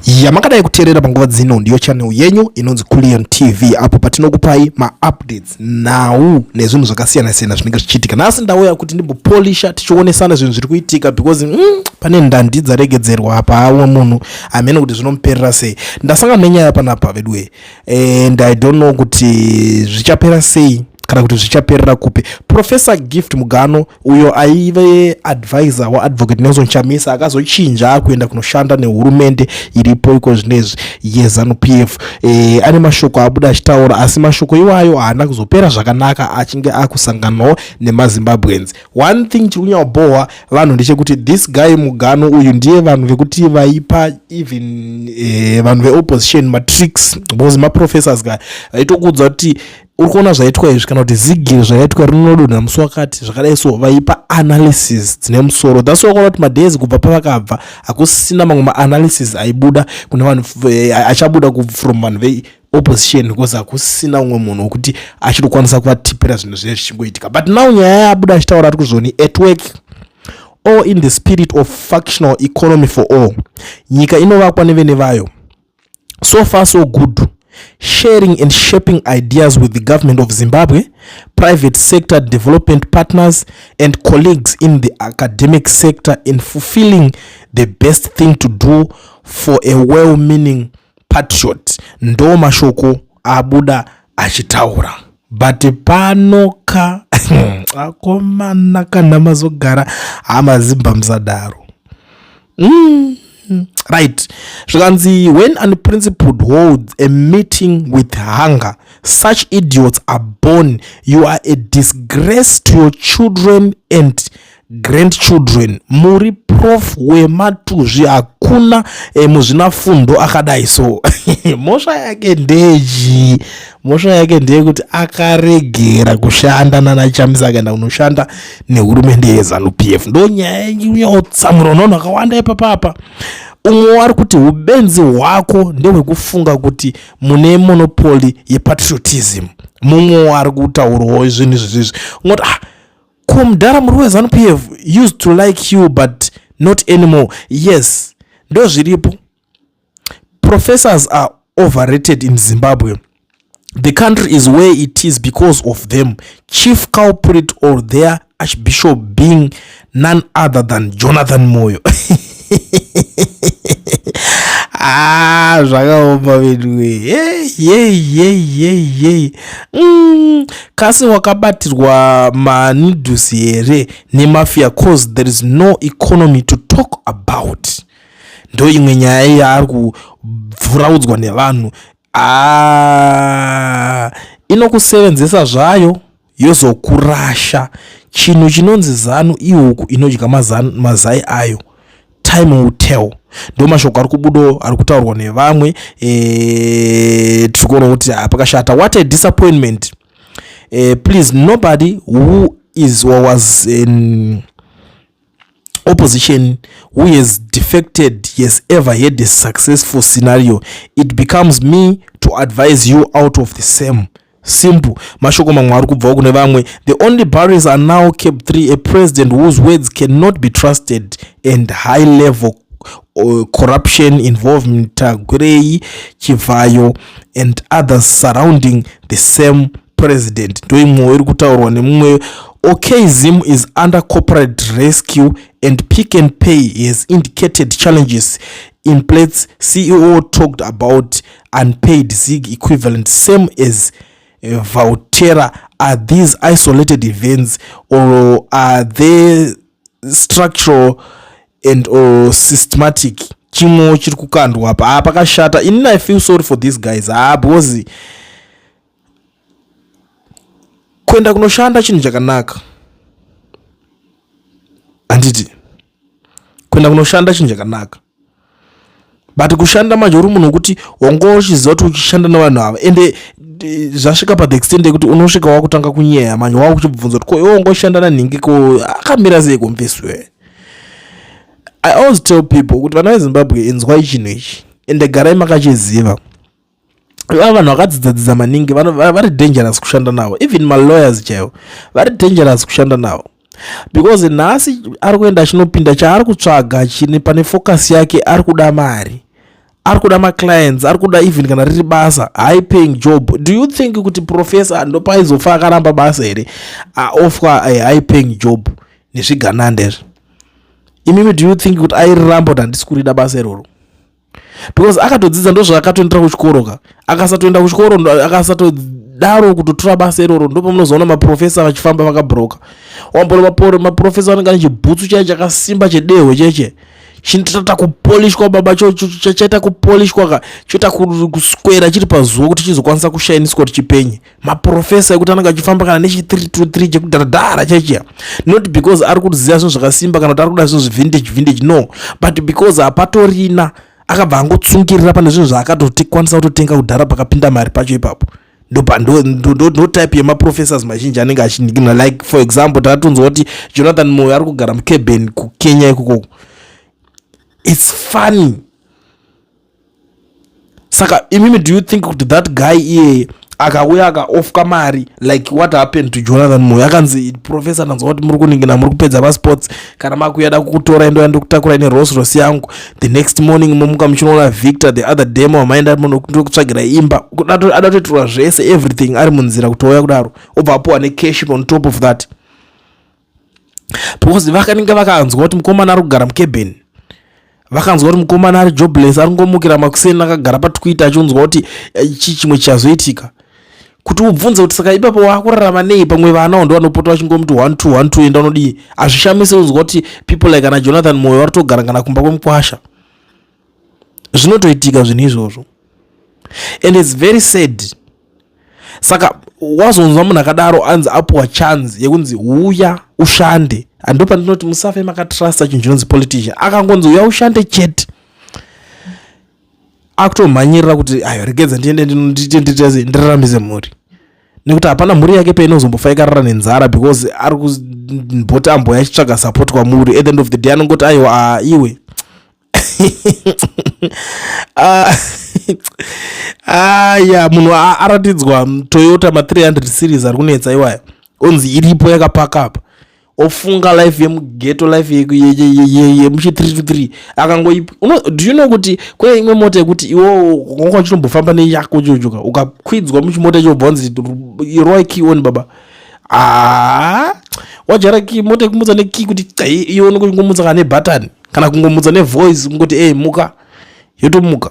Yamakadai kuteerera panguva dzino ndiyo channel yenyu inonzi Kulion TV, apo patinokupai maupdates, nhau nezvinhu zvakasiyana siyana zvinenge zvichiitika. Nhasi ndauya kuti ndimbopolisha, tichionesana zvinhu zviri kuitika because pane ndandi dzaregedzerwa apa. Aumwe munhu hamene kuti zvinomuperera sei. Ndasangana nenyaya panapa veduwe and I don't know kuti zvichapera sei kana kuti zvichaperera kupi. Professor Gift Mugano, uyo aive advisor waAdvocate Nelson Chamisa, akazochinja akuenda kunoshanda nehurumende iripo iko zvinezvi yeZANU PF, ane mashoko abuda achitaura, asi mashoko iwayo haana kuzopera zvakanaka achinge akusanganawo nemaZimbabweans. One thing chiri kunyanyobhohwa vanhu ndechekuti this guy Mugano uyu ndiye vanhu vekuti vaipa even vanhu veopposition matricks, because maprofessors guy vaitokuudza kuti uri kuona zvaitwa izvi kana kuti zigiri zvakaitwa rinodonha musi wakati, zvakadai. So vaipa analysis dzine musoro. That's why wakaona kuti madays kubva pavakabva hakusisina mamwe maanalysis aibuda kune vanhu, achabuda from vanhu veopposition, because hakusisina umwe munhu wekuti achiri kukwanisa kuvatipira zvinhu zvinenge zvichingoitika. But now nyaya yabuda achitaura ari kuzoni at work all in the spirit of functional economy for all. Nyika inovakwa nevene vayo. So far so good, sharing and shaping ideas with the government of Zimbabwe, private sector development partners and colleagues in the academic sector in fulfilling the best thing to do for a well-meaning patriot. Ndo mashoko abuda achitaura, but pano ka, akomana, kana mazogara hamazimba musadaro. Right, zvikanzi, "When unprincipled holds a meeting with hunger, such idiots are born. You are a disgrace to your children and grandchildren. Muri prof wematuzvi. Hakuna muzvinafundo akadai." So mhosva yake ndechi? Mhosva yake ndeyekuti akaregera kushanda nanaChamisa, akaenda kunoshanda nehurumende yeZANU PF. Ndo nyaya yautsamwirwa navanhu vakawanda ipapapa. Umwe wari kuti ubenzi hwako ndehwekufunga kuti mune monopoly yepatriotism. Mumwe wari kutaurawo zvinhu izvizvizvi, ungoti, "Ah, ko mudhara, muri weZANU PF? Used to like you but not anymore." Yes, ndo zviripo. "Professors are overrated in Zimbabwe. The country is where it is because of them, chief culprit or their archbishop being none other than Jonathan Moyo." Ah, zvakaoma veduwe. Yeyeyeyey. Kasi wakabatirwa manidus here nemafia? 'Cause there is no economy to talk about. Ndo imwe nyaya yaari kubvuraudzwa nevanhu. Ah, inokusevenzesa zvayo yozokurasha. Chinhu chinonzi ZANU ihuku inodya mazai ayo. Time will tell. Ndo mashoko ari kubudo ari kutaurwa nevamwe. Tiri kuona kuti pakashata. "What a disappointment. Please, nobody who is or was in opposition who has defected has ever had a successful scenario. It becomes me to advise you out of the same." Simple. Mashoko mamwe ari kubvawo kune vamwe. "The only barriers are now CAB 3, a president whose words cannot be trusted and high level corruption involving Tagwirei, Chivayo and others surrounding the same president." Ndo imwewo iri kutaurwa nemumwe. "Okay, Zim is under corporate rescue and Pick and Pay has indicated challenges in place. CEO talked about unpaid ZiG equivalent, same as Valterra. Are these isolated events or are they structural and or systematic?" Chimwewo chiri kukandwa apa. Pakashata. Inini I feel sorry for these guys, ha, because kuenda kunoshanda chinhu chakanaka, handiti? Kuenda kunoshanda chinhu chakanaka, but kushanda manje uri munhu wekuti wanga uchiziva kuti uchishanda nevanhu ava, ende zvasvika pathe extent yekuti unosvika wakutanga kunyeya manje, wakuchibvunza kuti ko iwe wangoshanda nanhingi, ko akamira sei komfeswe? I always tell people kuti vana veZimbabwe, inzwai chinhu ichi ende garai makachiziva. Iva vanhu vakadzidzadzidza maningi vari dangerous kushanda navo. Even malawyers chaivo vari dangerous kushanda navo, because nhasi ari kuenda achinopinda chaari kutsvaga chine pane focus yake, ari kuda mari. Ari kuda maclients, ari kuda even kana riri basa, high paying job. Do you think kuti professor ndopaizofa akaramba basa here, aofferwa a high paying job nezvigananda izvi? Imimi, do you think kuti airiramba kuti handisi kurida basa iroro? Because akatodzidza, ndozvaakatoendera kuchikoro ka. Akasatoenda kuchikoro, akasatodaro kutotora basa iroro, ndopamunozoona maprofesa vachifamba vakabroka. Wambona maprofesa vanenge ane chibhutsu chaya chakasimba chedehwe cheche, chinotoita kupolishwa baba, chaita kupolishwa ka, choita kuswera chiri pazuva kuti chizokwanisa kushainiswa kuti chipenye. Maprofesa ekuti anenge achifamba kana nechi 323 chekudharadhara chechiya, not because ari kuziva zvinhu zvakasimba kana kuti ari kuda zvinhu zvivintage vintage, no, but because hapatorina. Akabva angotsungirira pane zvinhu zvaakatokwanisa kutotenga kudhara pakapinda mari pacho ipapo. Ndo type yemaprofessors mazhinji anenge achinigina. Like, for example, takatonzwa kuti Jonathan Moyo ari kugara mucabin kuKenya ikokoko. It's funny. Saka imimi, do you think kuti that guy iyeye akauya akaofferwa mari like what happened to Jonathan Moyo, akanzi, "Professor, ndanzwa kuti muri kuningina, muri kupedza masports, kana makuya da kukutora, ndoya ndokutakurai neRolls Royce yangu." The next morning momuka muchinoona Victor. The other day mamaenda ndokutsvagira imba, ada kutoitirwa zvese, everything, ari munzira kutouya kudaro, obva apuwa necash on top of that, because vakanenge vakanzwa kuti mukomana ari kugara mucabin, vakanzwa kuti mukomana ari jobless, ari ngomukira makuseni akagara paTwitter achiunzwa kuti chii chimwe chichazoitika, kuti ubvunze kuti saka ipapo wakurarama nei? Pamwe vana ndo vanopota vachingomuti 1 2 1 2, enda unodii. Hazvishamisi unzwa kuti people like ana Jonathan Moyo vari togara kana kumba kwemukwasha. Zvinotoitika zvinhu izvozvo and it's very sad. Saka wazonzwa munhu akadaro anzi apuwa chance yekunzi uya ushande, ando pandinoti musafe makatrusta chinhu chinonzi politician. Akangonzi uya ushande chete, akutomhanyirira kuti ayo, regedza ndiende ndite ndiraramise mhuri, nekuti hapana mhuri yake painozombofa ikarara nenzara, because ari kumboti amboya achitsvaga support kwamuri. At the end of the day anongoti, "Aiwa, iwe." Aya munhu aratidzwa Toyota ma300 series ari kunetsa iwaya, onzi iripo yakapaka apa, ofunga life yemughetto, life yemuchi 323 akangoi. Do you know kuti kune imwe mota yekuti iwo wanga uchitombofamba neyako chochoka, ukakwidzwa muchimota icho, wanzi, "Irwai key on, baba." Aa, wajara key, mota yekumutsa nekey, kuti iwe unongomutsa kana nebhatani kana kungomutsa nevoice, kungoti, "Ei, muka," yotomuka.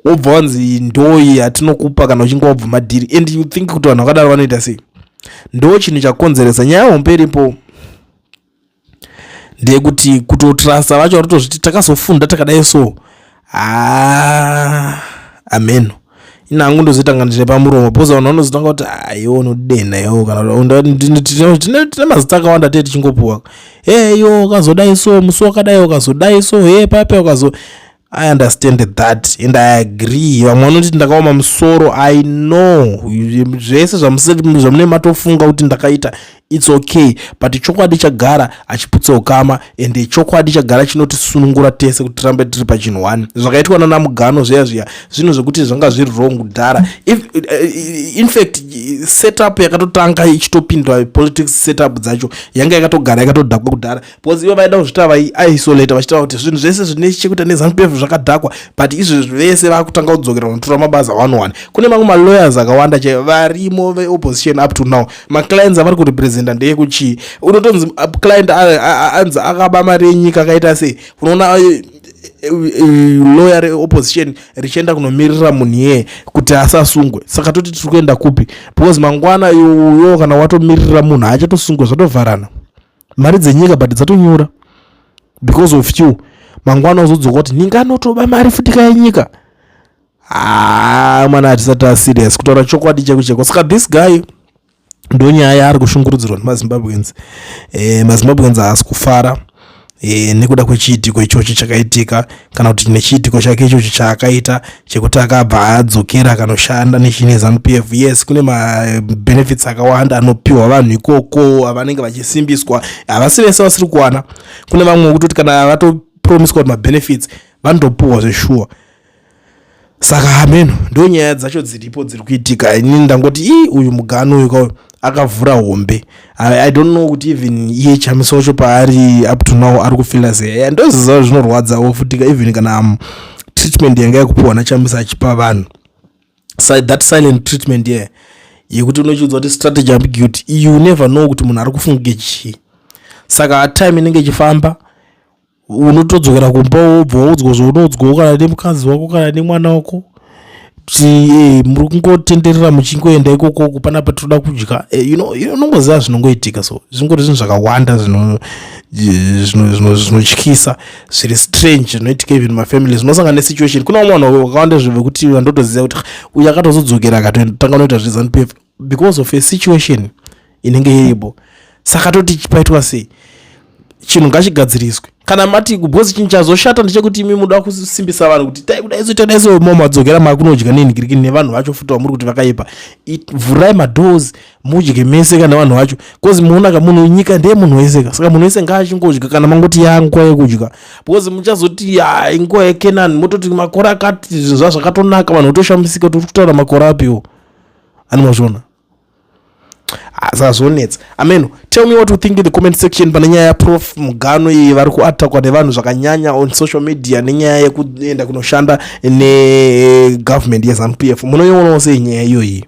Wobva wanzi, "Ndoi yatinokupa kana uchinge wabva madhiri." And you think kuti vanhu vakadaro vanoita sei? Ndo chinhu chakonzeresa nyaya hombe iripo ndeyekuti kutotrasa vacho vari takazofunda takadai. So ha, ameno, ina hangu ndozoita nga ndine pamuromo, because vanhu vanozotanga kuti, "Aiwo, unodena iwo." Kana tine mazita akawanda tee tichingopuwa, "He, iwo ukazodai so, musi wakadai ukazodai so, he pape ukazo." I understand that and I agree. Vamwe vanoti ndakaoma musoro. I know zvese zvamune matofunga kuti ndakaita, it's okay, but chokwadi chagara hachiputse ukama, ende chokwadi chagara chinotisunungura tese kuti tirambe tiri pachinhu one. Zvakaitwa nana Mugano zviya zviya, zvinhu zvekuti zvanga zviri wrong kudhara. In fact, setup yakatotanga ichitopindwa politics, setup dzacho yanga yakatogara yakatodhakwa kudhara, because ivo vaida kuzvita vaiisolata vachitaura kuti zvinhu zvese zvine chekuita neZANU PF zvakadhakwa. But izvezvi vese vakutanga kudzokera kunotora mabasa one one. Kune mamwe malawyers akawanda chaivo varimo veopposition up to now. Maclients avari kurepresenta ndeyekuchii? Unotonzi client anzi akaba mari yenyika, akaita sei, unoona lawyer reopposition richienda kunomirira munhu iyeye kuti asasungwe. Saka toti tiri kuenda kupi? Because mangwana iyoyo kana watomirira munhu haachatosungwe, zvatovharana, mari dzenyika but dzatonyura because of you. Mangwana uzodzoka kuti ninganotoba mari futika yenyika. Ha, mwana, hatisati aserious kutaura chokwadi cheko cheko. Saka this guy, ndonyaya yaari kushungurudzirwa nemaZimbabweans. MaZimbabweans haasi kufara nekuda kwechiitiko ichochi chakaitika, kana kuti nechiitiko chake ichochi chaakaita chekuti akabva adzokera akanoshanda nechine ZANU PF. Yes, kune mabenefits akawanda anopiwa vanhu ikoko avanenge vachisimbiswa. Havasi vese vasiri kuwana. Kune vamwe kutoti kana vatopromiswa kuti mabenefits vanotopuhwa zveshuwa. Saka hameno, ndo nyaya dzacho dziripo dziri kuitika. Inini ndangoti i uyu Mugano uyu kauyu akavhura hombe. I don't know kuti even iye Chamisa wacho paari up to now ari kufeela sei. Ndoziva zvinorwadzawo futika even kana Treatment yanga yekupiwa naChamisa achipa vanhu that silent treatment ye yekuti unochiudzwa kuti strategy ambiguity, you never know kuti munhu ari kufunge chii. Saka time inenge ichifamba, unotodzokera kumba, wobva waudzwa zvaunoudzwawo, kana nemukadzi wako kana nemwana wako, kuti muri kungotenderera muchingoenda ikokoko, panapa toda kudya. Unongoziva zvinongoitika. So zvingori zvinhu zvakawanda zvinotyisa, zviri strange, zvinoitika even mafamily zvinosangana nesituation. Kuna vamwe vanhu vakawanda zvekuti vandotoziva kuti uyu akatozodzokera akatotanga unoita zveZANU PF because of a situation inenge iripo. Saka toti paitwa sei? Chinhu ngachigadziriswe. Kana mati, because chinhu chazoshata ndechekuti imi muda kusimbisa vanhu kuti tai kudai so, tadai so, mo madzokera makunodya nenhikirikini nevanhu vacho futi vamuri kuti vakaipa. Vhurai madoors, mudye mese kana vanhu vacho, because muonaka munhu, nyika ndeye munhu wese ka. Saka munhu wese ngaachingodya kana mangoti yanguva yekudya, because muchazoti ya inguva yekenani, mototi makore akati zvinhu zvakatonaka, vanhu votoshamisika kuti uri kutaura makore apiwo ani. Mazviona? Saka zvonetsa ameno. Tell me what you think in the comment section pane nyaya yaProf Mugano iyi. Vari kuattackwa nevanhu zvakanyanya on social media nenyaya yekuenda kunoshanda negovernment yeZANU PF. Munoionawo sei nyaya iyoyi?